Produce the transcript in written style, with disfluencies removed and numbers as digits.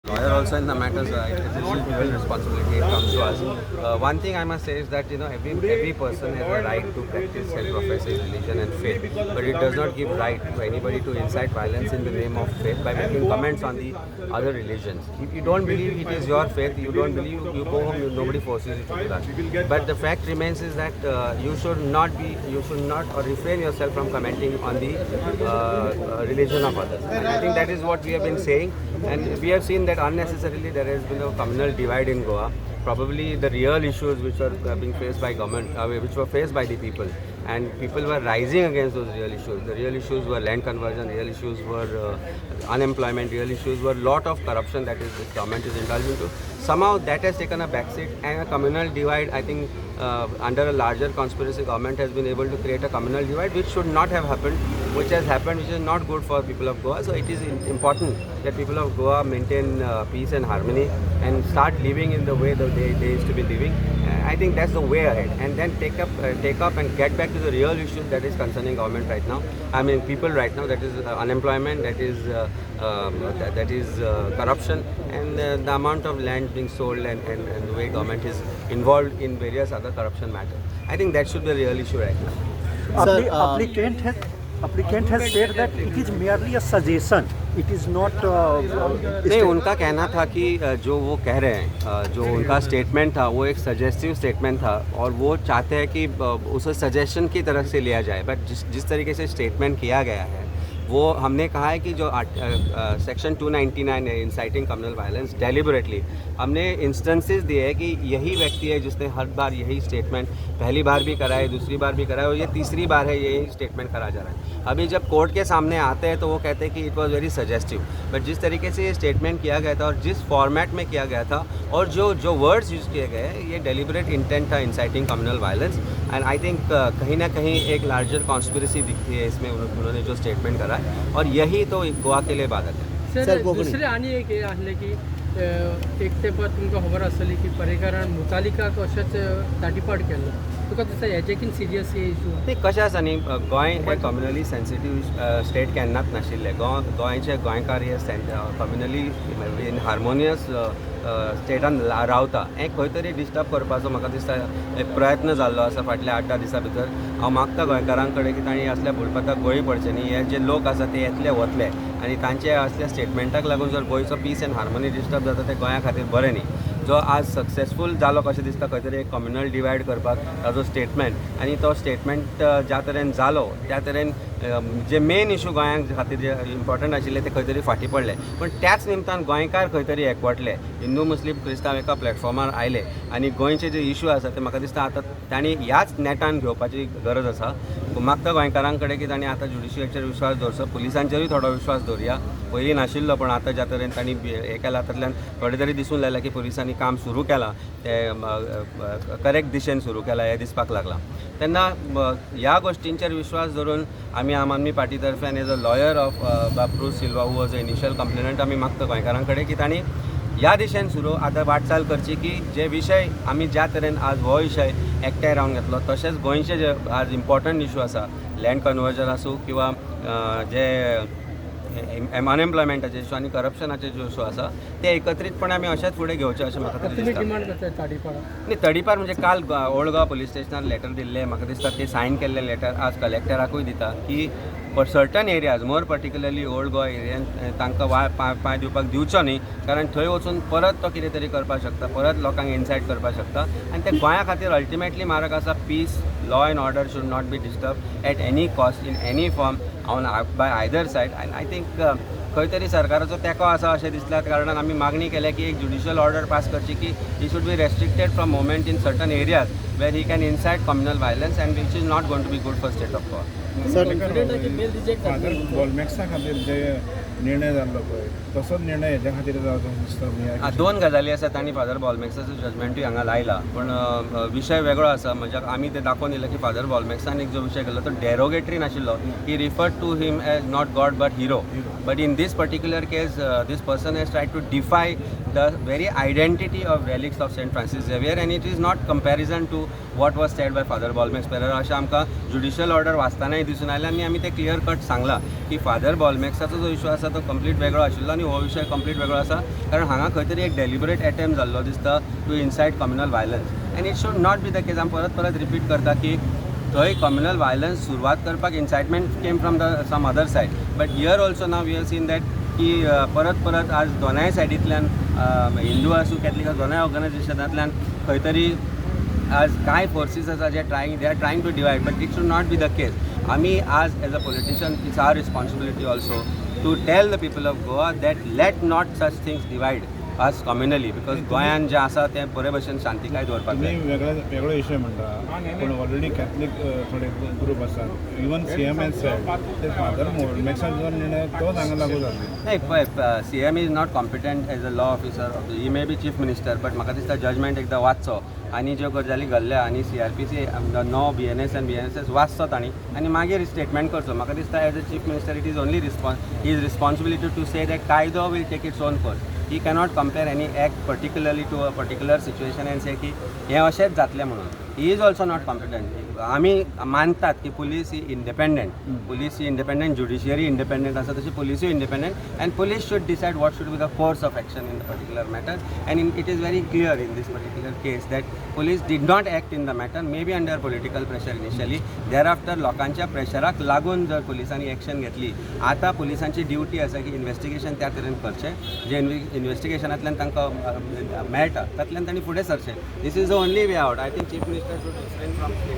Lawyer also in the matter, so it is dual responsibility. It comes to us. One thing I must say is that every person has a right to practice and profess his religion and faith, but it does not give right to anybody to incite violence in the name of faith by making comments on the other religions. If you don't believe, it is your faith. You don't believe, you go home. Nobody forces you to do that. But the fact remains is that you should not be, you should not or refrain yourself from commenting on the religion of others. And I think that is what we have been saying, and we have seen that unnecessarily there has been a communal divide in Goa. Probably the real issues which were being faced by government, which were faced by the people, and people were rising against those real issues. The real issues were land conversion, real issues were unemployment, real issues were lot of corruption that is this government is indulging to. Somehow that has taken a backseat, and a communal divide, I think, under a larger conspiracy, government has been able to create a communal divide which should not have happened, which has happened, which is not good for people of Goa. So it is important that people of Goa maintain peace and harmony and start living in the way that they used to be living. I think that's the way ahead, and then take up and get back to the real issue that is concerning government right now. I mean, people right now, that is unemployment, that is corruption, and the amount of land being sold, and the way government is involved in various other corruption matters. I think that should be the real issue right now. Sir, Applicant has said that it is merely a suggestion. It is not. नहीं, उनका कहना था कि जो वो कह रहे हैं, जो उनका स्टेटमेंट था वो एक सजेस्टिव स्टेटमेंट था और वो चाहते हैं कि उसे सजेशन की तरफ से लिया जाए, बट जिस जिस तरीके से स्टेटमेंट किया गया है, वो हमने कहा है कि जो सेक्शन 299 है, इंसाइटिंग कम्युनल वायलेंस डेलिबरेटली, हमने इंस्टेंसेस दिए हैं कि यही व्यक्ति है जिसने हर बार यही स्टेटमेंट पहली बार भी कराए, दूसरी बार भी कराए और ये तीसरी बार है यही स्टेटमेंट करा जा रहा है। अभी जब कोर्ट के सामने आते हैं तो वो कहते हैं कि it was very suggestive, but जिस तरीके से ये स्टेटमेंट किया गया था और जिस फॉर्मेट में किया गया था और जो जो वर्ड्स यूज़ किए गए, ये डेलिबरेट इंटेंट था inciting communal violence, and I think कहीं ना कहीं एक लार्जर कॉन्स्पिरेसी दिखती है इसमें, उन्होंने जो स्टेटमेंट करा है और यही तो गोवा के लिए बाधक है। Sir, sir, Konkani. दुसरें आनी एक हें आसलें की एक तेंपार तुमकां खबर आसतली की पर्रीकारान मुतालिकाक अशेंच दाटीपाट केल्लो. तुका दिसता हेजे कितें सिरियस हे इशू? न्ही, कशें आसा न्ही, गोंय हें कम्युनली सेन्सिटीव स्टेट केन्नाच नाशिल्लें। गोंयचे गोंयकार हे कम्युनली इन हार्मोनियस स्टेटान रावता। हें खंय तरी डिस्टर्ब करपाचो म्हाका दिसता एक प्रयत्न जाल्लो आसा फाटल्या 8-10 दिसां भितर। हांव मागता गोंयकारां कडेन की तांणी असल्या बुलपथाक बळी पडचें न्ही। हे जे लोक आसा ते येतले वतले आनी तांचे असल्या स्टेटमेंटाक लागून जर गोंयचो पीस एंड हार्मोनी डिस्टर्ब जाता, तें गोंया खातीर बरें न्ही। जो आज सक्सेसफूल जालो कशें दिसता खंय तरी एक कम्युनल डिवायड करपाक ताजो स्टेटमेंट, आनी तो स्टेटमेंट ज्या तरेन जालो त्या तरेन जे मेन इशू गोंया खातीर जे इम्पॉर्टंट आशिल्ले ते खंय तरी फाटीं पडले, पण त्याच निमतान गोंयकार खंय तरी एकवटले, हिंदू, मुस्लीम, क्रिस्तांव एका प्लॅटफॉर्मार आयले आनी गोंयचे जे इशू आसा ते म्हाका दिसता आतां तांणी ह्याच नेटान घेवपाची गरज आसा। मागता गोंयकारां कडेन की तांणी आतां ज्युडिशियरीचेर विश्वास दवरचो, पुलिसांचेरूय थोडो विश्वास दवरुया। पयलीं नाशिल्लो, पण आतां ज्या तरेन तांणी हें केलां तातूंतल्यान थोडे तरी दिसून लागलां की पुलिसांनी काम सुरू केलां, तें करेक्ट दिशेन सुरू केलां हें दिसपाक लागलां। तेन्ना ह्या गोश्टींचेर विश्वास दवरून आमी आम आदमी पार्टी तर्फे, as a lawyer of बाब cruise Silva, who was a initial complainant, आमी मागता गोंयकारां कडेन की तांणी ह्या दिशेन सुरू आतां वाटचाल करची की जे विशय आमी ज्या तरेन आज हो विशय एकठांय रावन घेतलो, तशेंच गोंयचे जे आज इम्पॉर्टंट इशू आसा, लँड कन्वर्जन आसूं किंवा जे अनएम्प्लॉयमेंटाचे इशू आनी करप्शनाचे जे इशू आसा, ते एकत्रीतपणे आमी अशेंच फुडें घेवचे अशें म्हाका तरी तुमी दिसता। डिमांड करता तडीपारा? न्ही, तडीपार म्हणजे काल ओल्ड गोवा पुलीस स्टेशनार लेटर दिल्लें। म्हाका दिसता ते सायन केल्लें लेटर आज कलेक्टराकूय दिता की certain areas, more particularly Old Goa एरियान तांकां वा पांय पांय दिवपाक दिवचो न्ही, कारण थंय वचून परत तो कितें तरी करपाक शकता, परत लोकांक इन्सायट करपाक शकता आनी ते गोंया खातीर अल्टिमेटली मारक आसा। Peace, law and order should not be disturb at any cost, in any form, on by either side, and I think खंय तरी सरकाराचो तेंको आसा अशें दिसल्या कारणान आमी मागणी केल्या की एक ज्युडिशियल ऑर्डर पास करची की he should be restricted from movement in certain areas where he can incite communal violence and which is not going to be good for state of Goa. Sir, father बोलमॅक्सा खातीर जे निर्णय जाल्लो पळय, तसोच निर्णय हेज्या खातीर जावचो दिसता? दोन गजाली आसात आनी फादर बॉलमॅक्साचो जजमेंटूय हांगा लायला, पूण विशय वेगळो आसा। म्हणजे आमी ते दाखोवन दिलें की फादर बॉलमॅक्सान एक जो विशय केल्लो तो डेरोगेटरी नाशिल्लो। He referred to him as not God but hero, but in this particular case this person has tried to defy the very identity of relics of Saint Francis Xavier, and it is not comparison to what was said by Father Bolmax Pereira, अशें आमकां judicial order वाचतनाय दिसून आयलें आनी आमी तें clear cut सांगलां की father बॉलमॅक्साचो जो इशू आसा आसा तो कंप्लीट वेगळो आशिल्लो आनी हो विशय कंप्लीट वेगळो आसा, कारण हांगा खंय तरी एक डेलिबरेट एटेम्प जाल्लो दिसता to incite communal violence, and it should not be the case. आमी परत परत रिपीट करता की थंय कम्युनल वायलन्स सुरवात करपाक incitement came from the some other side, but here also now we have seen that की परत परत आज दोनाय सायडींतल्यान, हिंदू आसूं, कॅथलीक आसूं, दोनाय ऑर्गनायझेशनांतल्यान खंय तरी आज कांय फोर्सीस आसा जे trying they are trying to divide, but it should not be the case. आमी आज as a politician, it's our responsibility also to tell the people of Goa that let not such things divide us communally, because गोंयान जें आसा तें बरे भशेन शांतिकाय दवरपाक तुमी जाय. वेगळो वेगळो विशय म्हणटा, पूण ऑलरेडी कॅथलीक थोडे ग्रूप आसात, इवन सीएम एज सेड ते फादर बोलमॅक्साचो जो निर्णय तोच हांगा लागू जालो. नाही, पळय, CM is not competent as a law officer. He may be chief minister, but म्हाका दिसता जजमेंट एकदां वाचचो आनी ज्यो गजाली घडल्या आनी सीआरपीसी 9, बीएनएस आनी बीएनएसएस वाचचो तांणी आनी मागीर स्टेटमेंट करचो. म्हाका दिसता as a chief minister it is only his responsibility to say that कायदो will take its own course. He cannot compare any act particularly to a particular situation and से की हें अशेंच जातलें म्हणून. He is also not competent. आमी मानतात की police ही independent, police ही independent, judiciary independent आसा, तशी पुलिसूय independent, and police should decide what should be the course of action in the particular matter. And in it is very clear in this particular case that police did not act in the matter, may be under political pressure initially. Thereafter लोकांच्या प्रेशराक लागून जर पुलिसांनी action घेतली, आतां पुलिसांची duty आसा की investigation त्या तरेन करचें, जे इन्वेस्टिगेशनांतल्यान तांकां मेळटा तातल्यान तांणी फुडें सरचें. This is the only way out. I think chief minister should refrain from